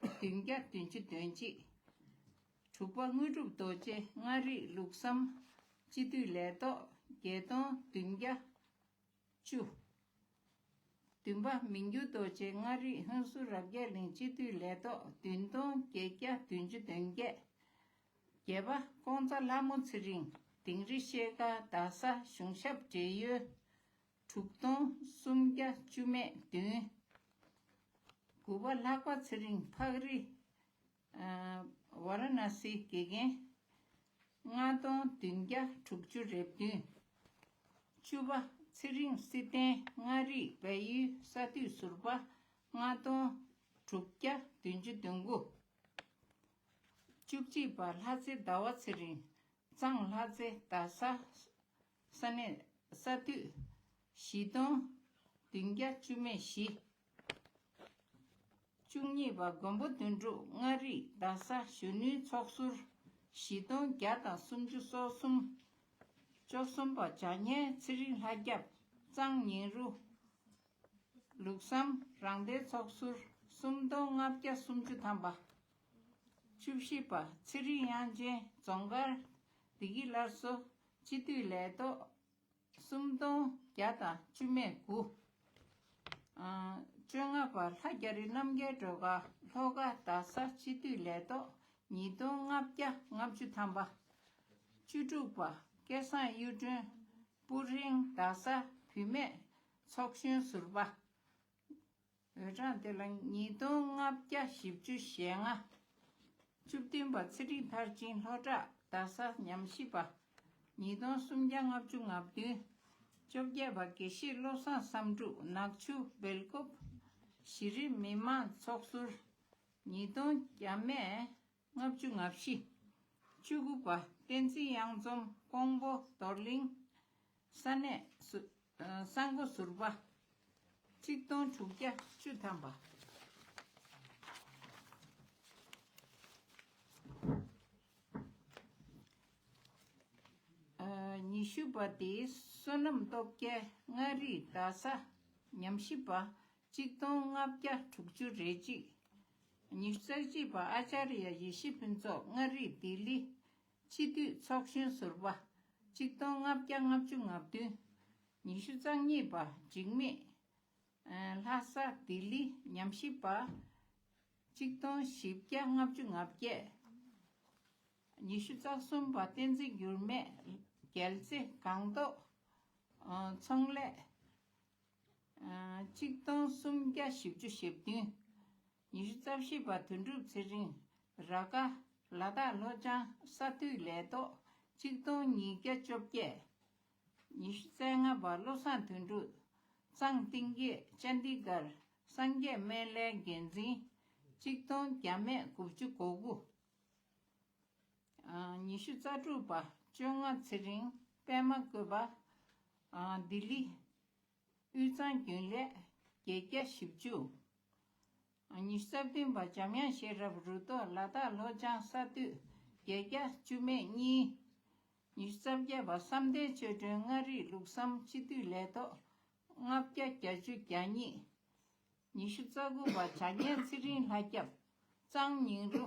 བདུན་བརྒྱ་བདུན་ཅུ་དོན་གཅིག་དྲུག་པ། དངོས་གྲུབ་རྡོ་རྗེ། མངའ་རིས། ལུགས་བཟང་། སྤྱི་འཐུས་ལས་ཐོག་བརྒྱད་སྟོང་བདུན་བརྒྱ་བཅུ། བདུན་པ། མི་འགྱུར་རྡོ་རྗེ། མངའ་རིས། ཧུན་སུར་རབ་རྒྱས་གླིང་སྤྱི་འཐུས་ལས་ཐོག་བདུན་སྟོང་བརྒྱད་བརྒྱ་བདུན་ཅུ་དོན་བརྒྱད། བརྒྱད་པ། ཀོང་ཚ་ལྷ་མོ་ཚེ་རིང་། དིང་རི་ཤེལ་དཀར། རྡ་ས། གཞུང་ཞབས་བགྲེས་ཡོལ། དྲུག་སྟོང་སུམ་བརྒྱ་བཅུ་མེད་བདུན། དགུ་པ་ལྷག་པ་ཚེ་རིང་ཕག་རི། ཨ། ཝཱ་ར་ཎ་སི་དགེ་རྒན། ལྔ་སྟོང་བདུན་བརྒྱ་དྲུག་ཅུ་རེ་བདུན། བཅུ་པ་ཚེ་རིང་བསིལ་ལྡན་མངའ་རིས་སྦས་ཡུལ་ས་འཐུས་ཟུར་པ། ལྔ་སྟོང་དྲུག་བརྒྱ་བདུན་ཅུ་དོན་དགུ། བཅུ་གཅིག་པ་ལྷ་རྩེ་ཟླ་བ་ཚེ་རིང་། གཙང་ལྷ་རྩེ་རྡ་ས། ས་གནས་ས་འཐུས་བཞི་སྟོང་བདུན་བརྒྱ་བཅུ་མེད་བཞི། བཅུ་གཉིས་པ་མགོན་པོ་དོན་གྲུབ་མངའ་རིས་རྡ་ས་གཞོན་ནུའི་ཚོགས་ཟུར། བཞི་སྟོང་བརྒྱ་དང་སུམ་ཅུ་སོ་གསུམ། བཅུ་གསུམ་པ་བྱ་ཉལ་ཚེ་རིང་ལྷ་སྐྱབས། གཙང་ཉིང་རུ། ལུགས་བསམ་རང་བདེན་ཚོགས་ཟུར། སུམ་སྟོང་ལྔ་བརྒྱ་སུམ་ཅུ་ཐམ་པ། བཅུ་བཞི་པ་ཚེ་རིང་དབྱངས་ཅན་རྫོང་དཀར། བདེ་སྐྱིད་སླར་གསོ། སྤྱི་འཐུས་ལས་ཐོག་སུམ་སྟོང་བརྒྱ་དང་བཅུ་མེད་དགུ། ཨ། བཅོ་ལྔ་པ་ལྷ་རྒྱ་རི་རྣམ་རྒྱལ་སྒྲོལ་དཀར་ལྷོ་ཁ་རྡ་ས་སྤྱི་འཐུས་ལས་ཐོག་ཉིས་སྟོང་ལྔ་བརྒྱ་ལྔ་བཅུ་ཐམ་པ། བཅུ་དྲུག་པ་སྐལ་བཟང་གཡུ་སྒྲོན། སྤུ་ཧྲེང་རྡ་ས་བུད་མེད་ཚོགས་གཞོན་ཟུར་པ། འོས་གྲངས་དེ་ལ་ཉིས་སྟོང་ལྔ་བརྒྱ་བཞི་བཅུ་ཞེ་ལྔ། བཅུ་བདུན་པ་ཚེ་རིང་མཐར་ཕྱིན་ལྷོ་བྲག་རྡ་ས་ཉམས་ཞིབ་པ། ཉིས་སྟོང་སུམ་བརྒྱ་ལྔ་བཅུ་ང་བདུན། བཅོ་བརྒྱད་པ་དགེ་བཤེས་བློ་བཟང་བསམ་འགྲུབ་ནག་ཆུ་སྦེལ་ཀོབ། གཞི་རིམ་མི་མང་ཚོགས་ཟུར། ཉིས་སྟོང་བརྒྱ་མེད་ལྔ་བཅུ་ང་བཞི། བཅུ་དགུ་པ་བསྟན་འཛིན་གཡང་འཛོམས་ཀོང་པོ་རྡོར་གླིང་། ས་གནས་སུ། ཨ། ས་འགོ་ཟུར་པ། གཅིག་སྟོང་དྲུག་བརྒྱ་བཅུ་ཐམ་པ། ཨ། ཉི་ཤུ་པ་དེ་བསོད་ནམས་སྟོབས་རྒྱལ་མངའ་རིས་རྡ་ས་ཉམས་ཞིབ་པ། གཅིག་སྟོང་ལྔ་བརྒྱ་དྲུག་ཅུ་རེ་གཅིག། ཉི་ཤུ་རྩ་གཅིག་པ་ཨ་ཅཱརྱ་ཡེ་ཤེས་ཕུན་ཚོགས་མངའ་རིས་ལྡི་ལི་སྤྱི་འཐུས་ཚོགས་གཞོན་ཟུར་པ། གཅིག་སྟོང་ལྔ་བརྒྱ་ལྔ་བཅུ་ང་བདུན། ཉི་ཤུ་རྩ་གཉིས་པ་འཇིགས་མེད། ཨ། ལྷ་ས་ལྡི་ལི་ཉམས་ཞིབ་པ། གཅིག་སྟོང་བཞི་བརྒྱ་ལྔ་བཅུ་ང་བརྒྱད། ཉི་ཤུ་རྩ་གསུམ་པ་བསྟན་འཛིན་འགྱུར་མེད་རྒྱལ་རྩེ་སྒང་ཏོག་ཨ། ཚོང་ལས། ཨ། གཅིག་སྟོང་སུམ་བརྒྱ་བཞི་བཅུ་ཞེ་བདུན། ཉི་ཤུ་རྩ་བཞི་པ་དོན་གྲུབ་ཚེ་རིང་། ར་ཀ་ལ་དྭགས་ལྷོ་བྱང་ས་འཐུས་ལས་ཐོག་གཅིག་སྟོང་ཉིས་བརྒྱ་བཅོ་བརྒྱད། ཉི་ཤུ་རྩ་ལྔ་པ་བློ་བཟང་དོན་གྲུབ། གཙང་གཏིང་སྐྱེས་ཅན་ཌི་གྷར་སངས་རྒྱས་སྨན་བླའི་འགན་འཛིན། གཅིག་སྟོང་བརྒྱ་མེད་དགུ་བཅུ་གོ་དགུ། ཨ། ཉི་ཤུ་རྩ་དྲུག་པ་བཅོ་ལྔ་ཚེ་རིང་པད་མ་བཀོད་པ། ཨ། ལྡི་ལི་དབུས་གཙང་རྒྱུན་ལས་བརྒྱད་བརྒྱ་བཞི་བཅུ། ཉི་ཤུ་རྩ་བདུན་པ་འཇམ་དབྱངས་ཤེས་རབ་རུ་ཐོག་ལ་དྭགས་ལྷོ་བྱང་ས་འཐུས་བརྒྱད་བརྒྱ་བཅུ་མེད་གཉིས། ཉི་ཤུ་རྩ་བརྒྱད་པ་བསམ་གཏན་ཆོས་སྒྲོན་མངའ་རིས་ལུགས་བསམ་སྤྱི་འཐུས་ལས་ཐོག་ལྔ་བརྒྱ་བརྒྱད་ཅུ་གྱ་གཉིས། ཉི་ཤུ་རྩ་དགུ་པ་བྱ་ཉལ་ཚེ་རིང་ལྷ་སྐྱབས། གཙང་ཉིང་རུ།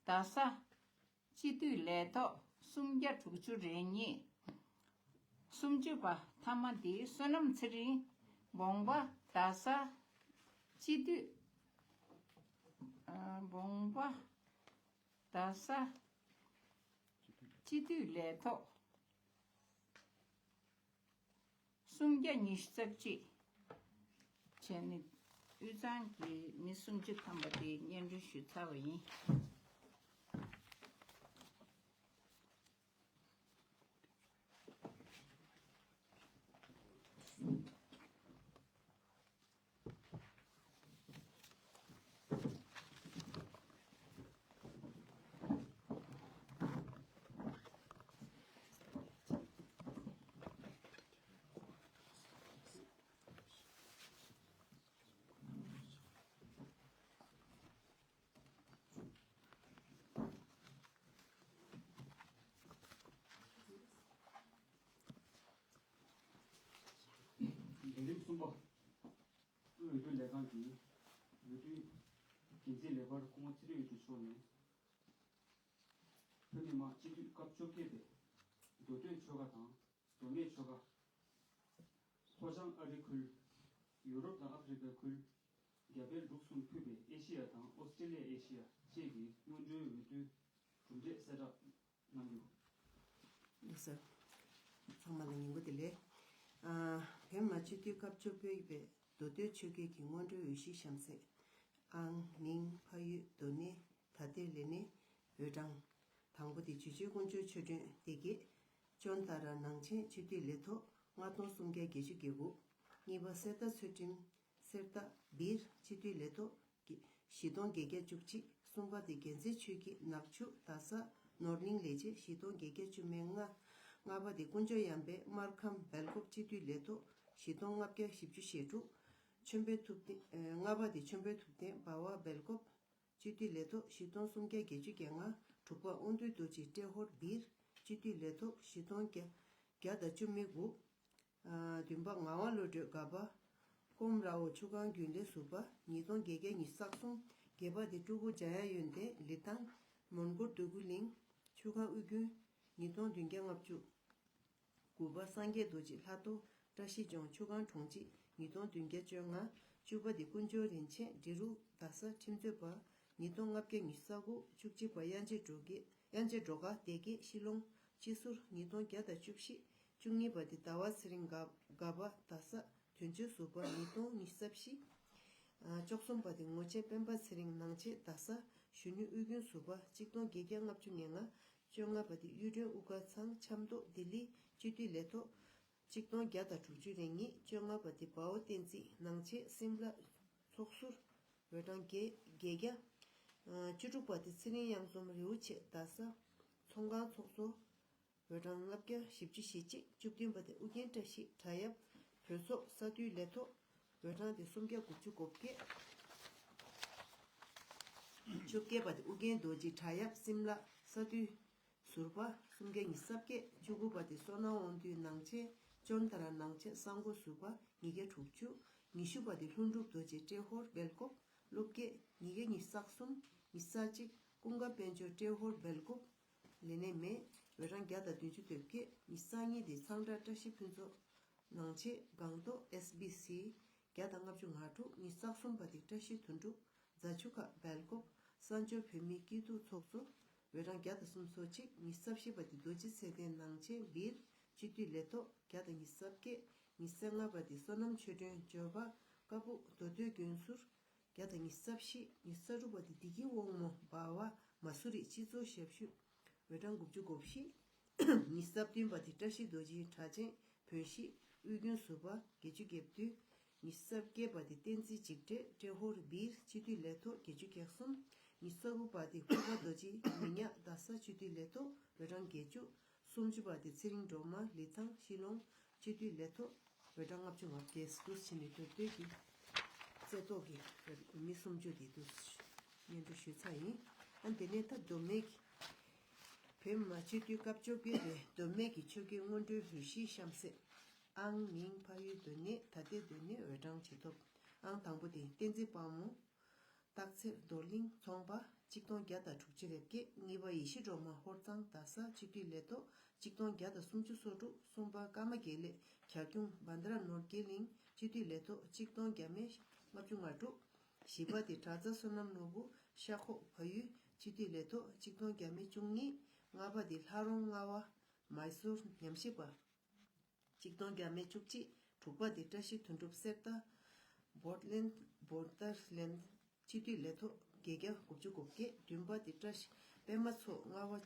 རྡ་ས། སྤྱི་འཐུས་ལས་ཐོག་སུམ་བརྒྱ་དྲུག་ཅུ་རེ་གཉིས། སུམ་ཅུ་པ་ཐ་མ་འདི་བསོད་ནམས་ཚེ་རིང་། འབོང་པ་རྡ་ས། སྤྱི་འཐུས། ཨ། འབོང་པ་རྡ་ས། སྤྱི་འཐུས་ལས་ཐོག་སུམ་བརྒྱ་ཉི་ཤུ་རྩ་གཅིག་བྱས་ནས་དབུས་གཙང་གི་མི་སུམ་ཅུ་ཐམ་པ་དེ་སྙན་སྒྲོན་ཞུས་ཚར་བ་ཡིན། འོས་བསྡུ་ལས་ཁང་གི་འོས་བསྡུའི་འགན་འཛིན་ལེགས་པར་སྐུ་ངོ་ཚེ་རིང་འོས་བསྡུ་མཆོག་ནས། བོད་མི་མང་སྤྱི་འཐུས་སྐབས་བཅོ་བརྒྱད་པའི་མདོ་སྟོད་ཆོལ་ཁ་དང་མདོ་སྨད་ཆོལ་ཁ། ལྷོ་བྱང་ཨ་རི་ཁུལ། ཡུ་རོབ་དང་ཨ་ཧྥེ་རི་ཁ་ཁུལ། རྒྱ་བལ་འབྲུག་གསུམ་ཕུད་པའི་ཨེ་ཤེ་ཡ་དང་ཨོ་སི་ཀྲེ་ལི་ཡ་ཨེ་ཤེ་ཡ་བཅས་ཀྱི་སྔོན་འགྲོའི་འོས་བསྡུའི་གྲུབ་འབྲས་གསལ་བསྒྲགས་གནང་རྒྱུ། ལགས་སོ། ཚང་མ་ལ་ཉིན་གུང་བདེ་ལེགས། ཨ། བོད་མི་ སྤྱི་འཐུས་སྐབས་བཅོ་བརྒྱད་པའི་མདོ་སྟོད་ཆོལ་ཁའི་གི་སྔོན་འགྲོའི་འོས་གཞི་གཤམ་གསལ། ཨང་། མིང་། ཕ་ཡུལ། སྡོད་གནས། ད་ལྟའི་ལས་གནས། འོས་གྲངས། དང་པོ་དེ་ཇུས་ཆེན་དཀོན་མཆོག་ཆོས་སྒྲོན་བདེ་སྐྱིད། ཅོན་ཏ་ར་ནང་ཆེན་སྤྱི་འཐུས་ལས་ཐོག་ལྔ་སྟོང་སུམ་བརྒྱ་བརྒྱད་ཅུ་གྱ་དགུ། གཉིས་པ་གསེར་རྟ་ཚུལ་ཁྲིམས། གསེར་རྟ་སྦིར་སྤྱི་འཐུས་ལས་ཐོག་བཞི་སྟོང་བརྒྱད་བརྒྱ་བཅུ་གཅིག། གསུམ་པ་དེ་རྒྱལ་མཚན་ཆོས་སྐྱིད་ནག་ཆུ་རྡ་ས་ནོར་གླིང་ལས་བྱེད་བཞི་སྟོང་བརྒྱད་བརྒྱ་བཅུ་མེད་ལྔ། ལྔ་པ་དེ་དཀོན་མཆོག་གཡང་འཕེལ་སྨར་ཁམས་སྦེལ་ཀོབ་སྤྱི་འཐུས་ལས་ཐོག་བཞི་སྟོང་ལྔ་བརྒྱ་བཞི་བཅུ་ཞེ་དྲུག། ཆོས་འཕེལ་ཐུབ་བསྟན། ལྔ་པ་དེ་ཆོས་འཕེལ་ཐུབ་བསྟན་འབའ་བ་སྦེལ་ཀོབ་སྤྱི་འཐུས་ལས་ཐོག་བཞི་སྟོང་སུམ་བརྒྱ་བརྒྱད་ཅུ་གྱ་ལྔ། དྲུག་པ་དབང་འདུས་རྡོ་རྗེ་ཏྲེ་ཧོར་སྦིར་སྤྱི་འཐུས་ལས་ཐོག་བཞི་སྟོང་བརྒྱ་དང་བཅུ་མེད་དགུ། བདུན་པ་ངག་དབང་བློ་གྲོས་དགའ་པ། ཀོམ་ར་འོ་ཆུ་སྒང་རྒྱུན་ལས་ཟུར་པ་ཉིས་སྟོང་བརྒྱད་བརྒྱ་ཉི་ཤུ་རྩ་གསུམ། བརྒྱད་པ་དེ་སྤྲུལ་སྐུ་འཇམ་དབྱངས་ཡོན་ཏན་ལི་ཐང་མོན་གྷོ་འདོད་རྒུ་གླིང་ཆུ་སྒང་དབུས་རྒྱུན་ཉིས་སྟོང་བདུན་བརྒྱ་ལྔ་བཅུ། དགུ་པ་སངས་རྒྱས་རྡོ་རྗེ་ལྷ་ཐོ་བཀྲ་ཤིས་ལྗོངས་ཆུ་སྒང་གྲོང་སྤྱི་ཉིས་སྟོང་བདུན་བརྒྱ་བཅོ་ལྔ། བཅུ་པ་དེ་དཀོན་མཆོག་རིན་ཆེན་འབྲི་རུ་རྡ་ས་ཁྲིམས་རྩོད་པ་ཉིས་སྟོང་ལྔ་བརྒྱ་ཉི་ཤུ་རྩ་དགུ། བཅུ་གཅིག་པ་དབྱངས་ཅན་སྒྲོལ་དཀར་དབྱངས་ཅན་སྒྲོལ་དཀར་བདེ་སྐྱིད་ཤི་ལོང་སྤྱི་ཟུར་ཉིས་སྟོང་བརྒྱ་དང་བཅུ་བཞི། བཅུ་གཉིས་པ་དེ་ཟླ་བ་ཚེ་རིང་དགའ་དགའ་པ་རྡ་ས་དོན་གཅོད་ཟུར་པ་ཉིས་སྟོང་ཉི་ཤུ་རྩ་བཞི། ཨ་བཅུ་གསུམ་པ་དེ་ངོ་ཆེན་སྤེན་པ་ཚེ་རིང་ནང་ཆེན་རྡ་ས་གཞོན་ནུ་དབུས་རྒྱུན་ཟུར་པ་གཅིག་སྟོང་བརྒྱད་བརྒྱ་ལྔ་བཅུ་ང་ལྔ། བཅོ་ལྔ་པ་དེ་གཡུ་སྒྲོན་དབུ་དཀར་ཚང་ཆབ་མདོ་ལྡི་ལི་སྤྱི་འཐུས་ལས་ཐོག་གཅིག་སྟོང་བརྒྱ་དང་དྲུག་ཅུ་རེ་གཉིས། བཅོ་ལྔ་པ་དེ་དཔའ་བོ་བསྟན་འཛིན་ནང་ཆེན་སིམ་ལ་ཚོགས་ཟུར་འོས་གྲངས་བརྒྱད་བརྒྱད་བརྒྱ། ཨ་བཅུ་དྲུག་པ་དེ་ཚེ་རིང་གཡང་འཛོམས་རི་བོ་ཆེ་རྡ་ས་ཚོང་ཁང་ཚོགས་གཙོ་འོས་གྲངས་ལྔ་བརྒྱ་བཞི་བཅུ་ཞེ་གཅིག། བཅུ་བདུན་པ་དེ་ཨུ་རྒྱན་བཀྲ་ཤིས་བྲག་གཡབ་བོད་ཚོགས་ས་འཐུས་ལས་ཐོག་འོས་གྲངས་དེ་སུམ་བརྒྱ་དགུ་བཅུ་གོ་བརྒྱད། བཅོ་བརྒྱད་པ་དེ་ཨུ་རྒྱན་རྡོ་རྗེ་བྲག་གཡབ་སིམ་ལ་ས་འཐུས་ཟུར་པ་སུམ་བརྒྱ་ཉི་ཤུ་རྩ་བརྒྱད། བཅུ་དགུ་པ་དེ་བསོད་ནམས་དབང་འདུས་ནང་ཆེན་ཅོན་ཏ་ར་ནང་ཆེན་ས་འགོ་ཟུར་པ་ཉིས་བརྒྱ་དྲུག་ཅུ། ཉི་ཤུ་པ་དེ་ལྷུན་གྲུབ་རྡོ་རྗེ་ཏྲེ་ཧོར་སྦེལ་ཀོབ་སློབ་དགེ་ཉིས་བརྒྱ་ཉི་ཤུ་རྩ་གསུམ། ཉི་ཤུ་རྩ་གཅིག། ཀུན་དགའ་དཔལ་འབྱོར་ཏྲེ་ཧོར་སྦེལ་ཀོབ་ལས་གནས་མེད། འོས་གྲངས་བརྒྱ་དང་བདུན་ཅུ་དོན་བརྒྱད། ཉི་ཤུ་རྩ་གཉིས་དེ་ཚང་བཀྲ་བཀྲ་ཤིས་ཕུན་ཚོགས་ནང་ཆེན་སྒང་ཏོག་ཨེས་བི་སི་བརྒྱ་དང་ལྔ་བཅུ་ང་དྲུག། ཉི་ཤུ་རྩ་གསུམ་པ་དེ་བཀྲ་ཤིས་དོན་གྲུབ་རྫ་ཆུ་ཁ་སྦེལ་ཀོབ་གསར་འབྱོར་བོད་མིའི་སྐྱིད་སྡུག་ཚོགས་གཙོ། འོས་གྲངས་བརྒྱ་དང་སུམ་ཅུ་སོ་གཅིག། ཉི་ཤུ་རྩ་བཞི་པ་དེ་རྡོ་རྗེ་ཚེ་བརྟན་ནང་ཆེན་སྦིར་སྤྱི་འཐུས་ལས་ཐོག་བརྒྱ་དང་ཉི་ཤུ་རྩ་བརྒྱད། ཉི་ཤུ་རྩ་ལྔ་པ་དེ་བསོད་ནམས་ཆོས་སྒྲོན་འབྱོར་པ་ཀ་སྦུག་མདོ་སྟོད་དགོན་ཟུར་བརྒྱ་དང་ཉི་ཤུ་རྩ་བཞི། ཉི་ཤུ་རྩ་དྲུག་པ་དེ་བདེ་སྐྱིད་དབང་མོ་འབའ་བ་མ་སུ་རི་སྤྱི་ཚོགས་ཞབས་ཞུ། འོས་གྲངས་དགུ་བཅུ་གོ་བཞི། ཉི་ཤུ་རྩ་བདུན་པ་དེ་བཀྲ་ཤིས་རྡོ་རྗེ་གྲགས་ཅན་བོན་གཞིས་དབུས་རྒྱུན་ཟུར་པ་བརྒྱད་ཅུ་གྱ་བདུན། ཉི་ཤུ་རྩ་བརྒྱད་པ་དེ་བསྟན་འཛིན་འཇིགས་བྲལ་ཏྲེ་ཧོར་སྦིར་སྤྱི་འཐུས་ལས་ཐོག་བརྒྱད་ཅུ་གྱ་གསུམ། ཉི་ཤུ་རྩ་དགུ་པ་དེ་ཧུ་པ་རྡོ་རྗེ་མི་ཉག་རྡ་ས་སྤྱི་འཐུས་ལས་ཐོག་འོས་གྲངས་བརྒྱད་ཅུ། སུམ་ཅུ་པ་དེ་ཚེ་རིང་སྒྲོལ་མ་ལི་ཐང་ཤི་ལོང་སྤྱི་འཐུས་ལས་ཐོག་འོས་གྲངས་ལྔ་བཅུ་ང་བརྒྱད། འདུག་སེ་བྱས་ནས་མདོ་སྟོད་ཀྱི་རྩེ་ཏོག་གི་མི་སུམ་ཅུ་དེ་འདུག་སེ་སྙན་སྒྲོན་ཞུས་ཚར་ཡིན། ཨ་དེ་ནས་ད་མདོ་སྨད་ཀྱི་བོད་མི་མང་སྤྱི་འཐུས་སྐབས་བཅོ་བརྒྱད་པའི་མདོ་སྨད་ཀྱི་ཆོལ་ཁའི་སྔོན་འགྲོའི་འོས་གཞིའི་གཤམ་གསལ། ཨང་། མིང་། ཕ་ཡུལ། སྡོད་གནས། ད་ལྟའི་སྡོད་གནས། འོས་གྲངས་ཇེ་མཐོ། ཨང་དང་པོ་དེ་བསྟན་འཛིན་དཔལ་མོ། སྟག་འཚེར་རྡོར་གླིང་ཚོང་པ་གཅིག་སྟོང་བརྒྱ་དང་དྲུག་ཅུ་རེ་བརྒྱད། གཉིས་པ་ཡེ་ཤེས་སྒྲོལ་མ་ཧོར་གཙང་རྡ་ས་སྤྱི་འཐུས་ལས་ཐོག་གཅིག་སྟོང་བརྒྱ་དང་སུམ་ཅུ་སོ་དྲུག། གསུམ་པ་ཀརྨ་དགེ་ལེགས་བྱ་ཁྱུང་བྷན་དྷ་ར་ནོར་དགེ་གླིང་སྤྱི་འཐུས་ལས་ཐོག་གཅིག་སྟོང་བརྒྱ་མེད་ལྔ་བཅུ་ང་དྲུག། བཞི་པ་དེ་གྲྭ་ཚང་བསོད་ནམས་ནོར་བུ་ཤ་ཁོག་བལ་ཡུལ་སྤྱི་འཐུས་ལས་ཐོག་གཅིག་སྟོང་བརྒྱ་མེད་བཅུ་གཉིས། ལྔ་པ་དེ་ལྷ་རོང་རྔ་བ་མའི་སོར་ཉམས་ཞིབ་པ། གཅིག་སྟོང་བརྒྱ་མེད་བཅུ་གཅིག། དྲུག་པ་དེ་བཀྲ་ཤིས་དོན་གྲུབ་གསེར་རྟ། བོར་ལེན། བོར་ཏར་ལེན། སྤྱི་འཐུས་ལས་ཐོག་བརྒྱད་བརྒྱ་དགུ་བཅུ་གོ་བརྒྱད། བདུན་པ་དེ་བཀྲ་ཤིས་པད་མ་མཚོ་རྔ་བ་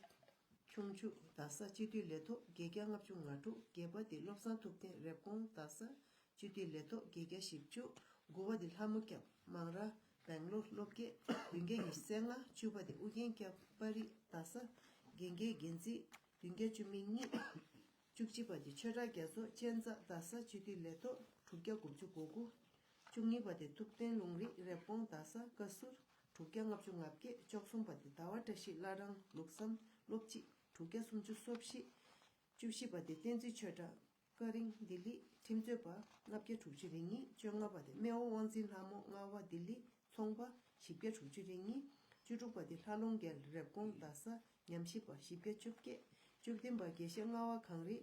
ཁྱུང་ཆུ་རྡ་ས་སྤྱི་འཐུས་ལས་ཐོག་བརྒྱད་བརྒྱ་ལྔ་བཅུ་ང་དྲུག། བརྒྱད་པ་དེ་བློ་བཟང་ཐུབ་བསྟན་རེབ་གོང་རྡ་ས་སྤྱི་འཐུས་ལས་ཐོག་བརྒྱད་བརྒྱ་བཞི་བཅུ། དགུ་པ་དེ་ལྷ་མོ་སྐྱབས་མང་ར་སྦེང་ལོར་སློབ་དགེ་བདུན་བརྒྱ་ཉི་ཤུ་རྩ་ལྔ། བཅུ་པ་དེ་ཨུ་རྒྱན་སྐྱབས་པ་རི་རྡ་ས་དགེ་རྒན་འགན་འཛིན་བདུན་བརྒྱ་བཅུ་མེད་གཉིས། བཅུ་གཅིག་པ་དེ་ཆོས་གྲགས་རྒྱ་མཚོ་གཅན་ཚ་རྡ་ས་སྤྱི་འཐུས་ལས་ཐོག་དྲུག་བརྒྱ་དགུ་བཅུ་གོ་དགུ། བཅུ་གཉིས་པ་དེ་ཐུབ་བསྟན་ལུང་རིགས་རེབ་གོང་རྡ་ས་བཀའ་ཟུར་དྲུག་བརྒྱ་ལྔ་བཅུ་ང་བརྒྱད། བཅུ་གསུམ་པ་དེ་ཟླ་བ་བཀྲ་ཤིས་བླ་བྲང་ལུགས་བསམ་སློབ་སྤྱི་དྲུག་བརྒྱ་སུམ་ཅུ་སོ་བཞི། བཅུ་བཞི་པ་དེ་བསྟན་འཛིན་ཆོས་གྲགས་ཀ་རིང་ལྡི་ལི་ཁྲིམས་རྩོད་པ་ལྔ་བརྒྱ་དྲུག་ཅུ་རེ་གཉིས། བཅོ་ལྔ་པ་དེ་སྨེ་བོ་དབང་འཛིན་ལྷ་མོ་རྔ་བ་ལྡི་ལི་ཚོང་པ་བཞི་བརྒྱ་དྲུག་ཅུ་རེ་གཉིས། བཅུ་དྲུག་པ་དེ་ལྷ་ལུང་རྒྱལ་རེབ་གོང་རྡ་ས་ཉམས་ཞིབ་པ་བཞི་བརྒྱ་བཅོ་བརྒྱད། བཅུ་བདུན་པ་དགེ་བཤེས་རྔ་བ་གངས་རི་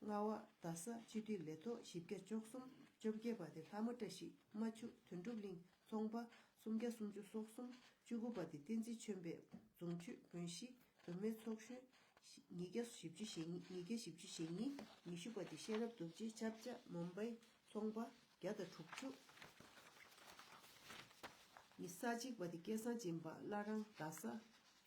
རྔ་བ་རྡ་ས་སྤྱི་འཐུས་ལས་ཐོག་བཞི་བརྒྱ་བཅུ་གསུམ། བཅོ་བརྒྱད་པ་དེ་ལྷ་མོ་བཀྲ་ཤིས་རྨ་ཆུ་དོན་གྲུབ་གླིང་ཚོང་པ་སུམ་བརྒྱ་སུམ་ཅུ་སོ་གསུམ། བཅུ་དགུ་པ་དེ་བསྟན་འཛིན་ཆོས་འཕེལ་རྫོང་ཆུས་བོན་གཞིས་མདོ་སྨད་ཚོགས་གཞོན་ཉིས་བརྒྱ་བཞི་བཅུ་ཞེ་གཉིས། ཉིས་བརྒྱ་བཞི་བཅུ་ཞེ་གཉིས། ཉི་ཤུ་པ་དེ་ཤེས་རབ་རྡོ་རྗེ་ཆབ་ཆ་མུམ་བྷའི་ཚོང་ སྟོང་པ་བརྒྱ་དང་དྲུག་ཅུ། ཉི་ཤུ་རྩ་གཅིག་པ་དེ་སྐལ་བཟང་སྦྱིན་པ་བླ་བྲང་རྡ་ས་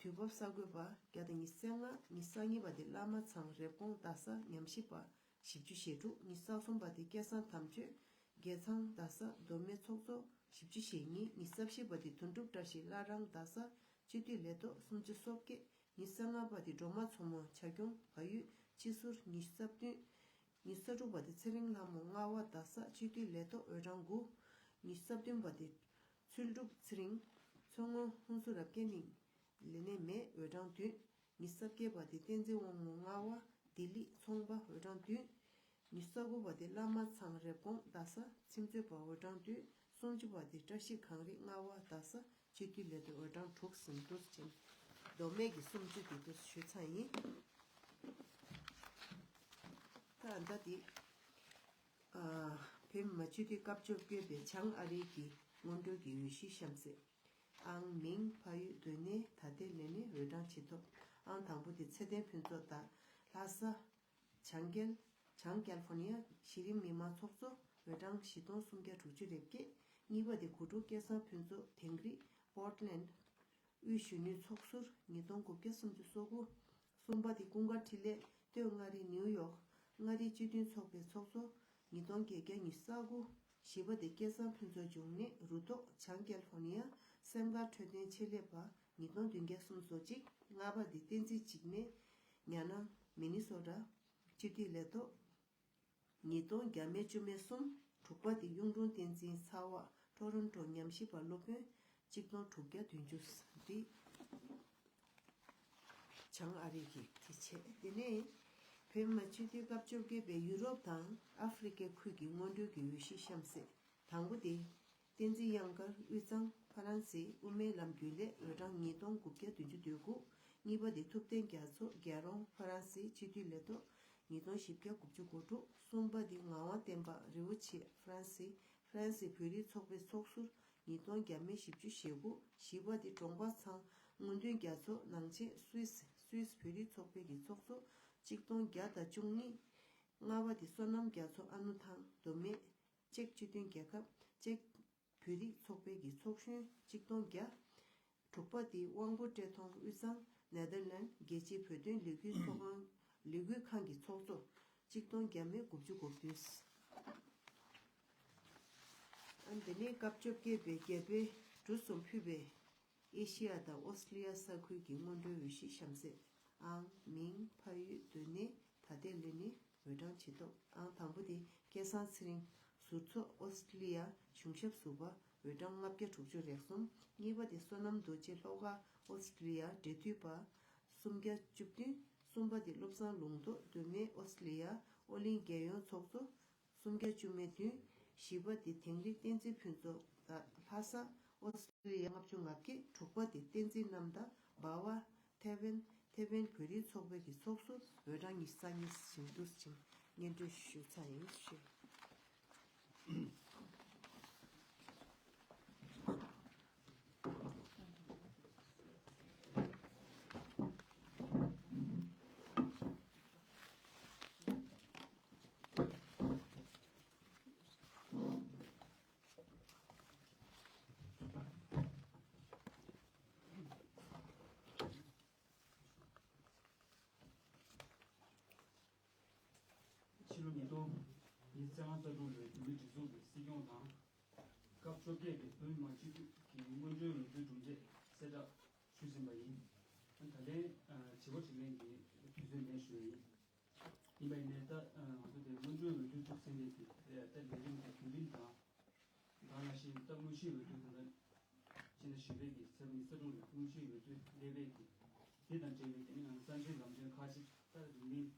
དུས་བབ་གསར་འགོད་པ་བརྒྱ་དང་ཉི་ཤུ་རྩ་ལྔ། ཉི་ཤུ་རྩ་གཉིས་པ་དེ་བླ་མ་ཚང་རེབ་གོང་རྡ་ས་ཉམས་ཞིབ་པ་བཞི་བཅུ་ཞེ་དྲུག། ཉི་ཤུ་རྩ་གསུམ་པ་དེ་སྐལ་བཟང་དམ་ཆོས་རྒྱལ་ཚང་རྡ་ས་མདོ་སྨད་ཚོགས་གཙོ་བཞི་བཅུ་ཞེ་གཉིས། ཉི་ཤུ་རྩ་བཞི་པ་དེ་དོན་གྲུབ་བཀྲ་ཤིས་བླ་བྲང་རྡ་ས་སྤྱི་འཐུས་ལས་ཐོག་སུམ་ཅུ་སོ་བརྒྱད། ཉི་ཤུ་རྩ་ལྔ་པ་དེ་སྒྲོལ་མ་མཚོ་མོ་བྱ་ཁྱུང་བལ་ཡུལ་སྤྱི་ཟུར་ཉི་ཤུ་རྩ་བདུན། ཉི་ཤུ་རྩ་དྲུག་པ་དེ་ཚེ་རིང་ལྷ་མོ་རྔ་བ་རྡ་ས་སྤྱི་འཐུས་ལས་ཐོག་འོས་གྲངས་དགུ། ཉི་ཤུ་རྩ་བདུན་པ་དེ་ཚུལ་གྲུབ་ཚེ་རིང་མཚོ་སྔོན་ཧུན་སུར་རབ་རྒྱས་གླིང་ལས་གནས་མེད། འོས་གྲངས་བདུན། ཉི་ཤུ་རྩ་བརྒྱད་པ་དེ་བསྟན་འཛིན་དབང་མོ་རྔ་བ་ལྡི་ལི་ཚོང་པ་འོས་གྲངས་བདུན། ཉི་ཤུ་རྩ་དགུ་པ་དེ་བླ་མ་ཚང་རེབ་གོང་རྡ་ས་ཚིམ་མཛོད་པ་འོས་གྲངས་བདུན། སུམ་ཅུ་པ་དེ་བཀྲ་ཤིས་གངས་རི་རྔ་བ་རྡ་ས་སྤྱི་འཐུས་ལས་ཐོག་འོས་གྲངས་དྲུག་ཟིན་འདུག་ཅིང་། མདོ་སྨད་ཀྱི་སུམ་ཅུ་དེ་འདུག་ཞུས་ཚར་ཡིན། ད་ལྟ་དེ་ཨ་བོད་མི་མང་སྤྱི་འཐུས་སྐབས་བཅོ་བརྒྱད་པའི་བྱང་ཨ་རི་གི་སྔོན་འགྲོའི་འོས་གཞི་གཤམ་གསལ། ཨང་མིང་ཕ་ཡུལ་སྡོད་གནས་ད་ལྟའི་ལས་གནས། འོས་གྲངས་ཇི་ལྟར། ཨང་དང་པོ་དེ་ཚེ་བརྟན་ཕུན་ཚོགས་རྡ་ལྷ་ས། བྱང་ཀལ། བྱང་ཀལ་ཧྥོ་ནི་ཡ་གཞི་རིམ་མི་མང་ཚོགས་གཙོ། འོས་གྲངས་བཞི་སྟོང་སུམ་བརྒྱ་དྲུག་ཅུ་རེ་བརྒྱད། གཉིས་པ་དེ་གོ་དྲུག་སྐལ་བཟང་ཕུན་ཚོགས་དིང་རི་པོར་ཊི་ལེན་ཌི། དབུས་གཞོན་ནུའི་ཚོགས་ཟུར་ཉིས་སྟོང་དགུ་བརྒྱ་སུམ་ཅུ་སོ་དགུ། གསུམ་པ་དེ་ཀུན་དགའ་འཕྲིན་ལས་སྟོད་མངའ་རིས་ནིའུ་ཡོག་མངའ་རིས་སྤྱི་མཐུན་ཚོགས་པའི་ཚོགས་གཙོ་ཉིས་སྟོང་བརྒྱད་བརྒྱ་ཉི་ཤུ་རྩ་དགུ། བཞི་པ་དེ་སྐལ་བཟང་ཕུན་ཚོགས་འབྱུང་གནས་རུ་ཐོག་བྱང་ཀལ་ཧྥོ་ནི་ཡ་སེམས་དཀར་འཕྲོད་བསྟེན་ཆེད་ལས་པ་ཉིས་སྟོང་བདུན་བརྒྱ་སུམ་ཅུ་སོ་གཅིག། ལྔ་པ་དེ་བསྟན་འཛིན་འཇིགས་མེད་ཉ་ནང་མི་ནི་སོ་ཊ་སྤྱི་འཐུས་ལས་ཐོག་ཉིས་སྟོང་བརྒྱ་མེད་བཅུ་མེད་གསུམ། དྲུག་པ་དེ་གཡུང་དྲུང་བསྟན་འཛིན་ཚ་བ་ཊོ་རོན་ཊོ་ཉམས་ཞིབ་པ་སློབ་དཔོན་གཅིག་སྟོང་དྲུག་བརྒྱ་བདུན་ཅུ། འདི་བྱང་ཨ་རི་གི་དེ་བྱས། དེ་ནས་བོད་མི་མང་སྤྱི་འཐུས་སྐབས་བཅོ་བརྒྱད་པའི་ཡུ་རོབ་དང་ཨ་ཧྥེ་རི་ཁའི་ཁུལ་གྱི་སྔོན་འགྲོའི་འོས་གཞི་གཤམ་གསལ། དང་པོ་དེ། བསྟན་འཛིན་གཡང་དཀར་དབུས་གཙང་ཕ་རན་སི་དབུ་མའི་ལམ་རྒྱུན་ལས། འོས་གྲངས་ཉིས་སྟོང་དགུ་བརྒྱ་བདུན་ཅུ་དོན་དགུ། གཉིས་པ་དེ་ཐུབ་བསྟན་རྒྱ་མཚོ་རྒྱལ་རོང་ཕ་རན་སི་སྤྱི་འཐུས་ལས་ཐོག་ཉིས་སྟོང་བཞི་བརྒྱ་དགུ་བཅུ་གོ་དྲུག། གསུམ་པ་དེ་ངག་དབང་བསྟན་པ་རི་བོ་ཆེ་ཕ་རན་སི་ཕ་རན་སི་བོད་རིགས་ཚོགས་པའི་ཚོགས་ཟུར་ཉིས་སྟོང་བརྒྱ་མེད་བཞི་བཅུ་ཞེ་དགུ། བཞི་པ་དེ་གྲོང་པ་ཚང་དངོས་བདུན་རྒྱ་མཚོ་ནང་ཆེན་སུད་སི་སུད་སི་བོད་རིགས་ཚོགས་པའི་གི་ཚོགས་གཙོ་གཅིག་སྟོང་བརྒྱ་དང་བཅུ་གཉིས། ལྔ་པ་དེ་བསོད་ནམས་རྒྱ་མཚོ་ཨ་ནུ་ཐང་མདོ་སྨད་ཅེཀ་སྤྱི་མཐུན་རྒྱལ་ཁབ་ཅེཀ་བོད་རིགས་ཚོགས་པའི་གི་ཚོགས་གཞོན་གཅིག་སྟོང་བརྒྱ། དྲུག་པ་དེ་དབང་པོ་བཀྲས་མཐོང་དབུས་གཙང་ནེ་དར་ལན་རྒྱལ་སྤྱིའི་བོད་དོན་ལས་འགུལ་ཚོགས་ཁང་ལས་འགུལ་ཁང་གི་ཚོགས་གཙོ་གཅིག་སྟོང་བརྒྱ་མེད་དགུ་བཅུ་གོ་བདུན། ཨ་འདི་ནས་སྐབས་བཅོ་བརྒྱད་པའི་རྒྱལ་པོས་གྲུ་གསུམ་ཕུལ་བའི་ཨེ་ཤི་ཡ་དང་ཨོ་སི་ཀྲི་ལི་ཡ་ས་ཁུལ་གྱི་སྔོན་འགྲོའི་འོས་གཞི་གཤམ་གསལ། ཨང་མིང་ཕ་ཡུལ་སྡོད་གནས་ད་ལྟའི་ལས་གནས། འོས་གྲངས་ཇི་ལྟར། ཨང་དང་པོ་དེ་སྐལ་བཟང་ཚེ་རིང་ཟུར་ཚོགས་ཨོ་སི་ཀྲི་ལི་ཡ་གཞུང་ཞབས་ཟུར་པ། འོས་གྲངས་ལྔ་བརྒྱ་དྲུག་ཅུ་རེ་གསུམ། གཉིས་པ་དེ་བསོད་ནམས་རྡོ་རྗེ་ལྷོ་ཁ་ཨོ་སི་ཀྲི་ལི་ཡ་འབྲེལ་མཐུད་པ་སུམ་བརྒྱ་བཅུ་བདུན། གསུམ་པ་དེ་བློ་བཟང་ལུང་རྟོགས་མདོ་སྨད་ཨོ་སི་ཀྲི་ལི་ཡ་ཨོ་གླིང་རྒྱལ་ཡོངས་ཚོགས་གཙོ་སུམ་བརྒྱ་བཅུ་མེད་བདུན། བཞི་པ་དེ་དིང་རི་བསྟན་འཛིན་ཕུན་ཚོགས་ལྷ་ས་ཨོ་སི་ཀྲི་ལི་ཡ་ལྔ་བཅུ་ང་བརྒྱད། དྲུག་པ་དེ་བསྟན་འཛིན་རྣམ་དག་འབའ་བ་ཐེ་ཝན་ཐེ་ཝན་བོད་རིགས་ཚོགས་པའི་གི་ཚོགས་གཙོ། འོས་གྲངས་ཉི་ཤུ་རྩ་གཉིས་ཟིན་འདུག་ཅིང་སྙན་སྒྲོན་ཞུ་ཚར་ཡིན་ཞུ། ཕྱི་ལོ་ཉིས་སྟོང་ཉི་ཤུ་རྩ་ལྔ་རྩ་དྲུག་ལོའི་བོད་མིའི་སྒྲིག་འཛུགས་ཀྱི་སྲིད་སྐྱོང་དང་། སྐབས་བཅོ་བརྒྱད་པའི་བོད་མི་མང་སྤྱི་འཐུས་ཀྱི་སྔོན་འགྲོའི་འོས་བསྡུའི་གྲུབ་འབྲས་གསལ་བསྒྲགས་ཞུས་ཟིན་པ་ཡིན། ད་ལན་བྱེད་སྒོ་ཞིག་ལེན་གྱི་དུས་ཚོད་མེད་ཞུ་ཡ་ཡིན། ཡིན་པ་ཡིན་ནའི་ད་ང་ཚོ་དེ་སྔོན་འགྲོའི་འོས་བསྡུ་བཅུ་གསུམ་པའི་དེ་ད་ལས་རིམ་དེ་བརྒྱུད་རིམ་དང་། ད་ནང་བཞིན་ད་དངོས་གཞིའི་འོས་བསྡུ་དེ་ད་ཕྱི་ཟླ་བཞི་པའི་གི་ཚེས་ཉི་ཤུ་རྩ་དྲུག་ལ་དངོས་གཞིའི་འོས་བསྡུ་སླེབས་པའི་གི་དེ་དང་འབྲེལ་བའི་དེ་ནི་ང་ཚོ་རྩ་འཛིན་ལམ་སྟོན་ཁག་ཅིག་ད་རིང་མིན་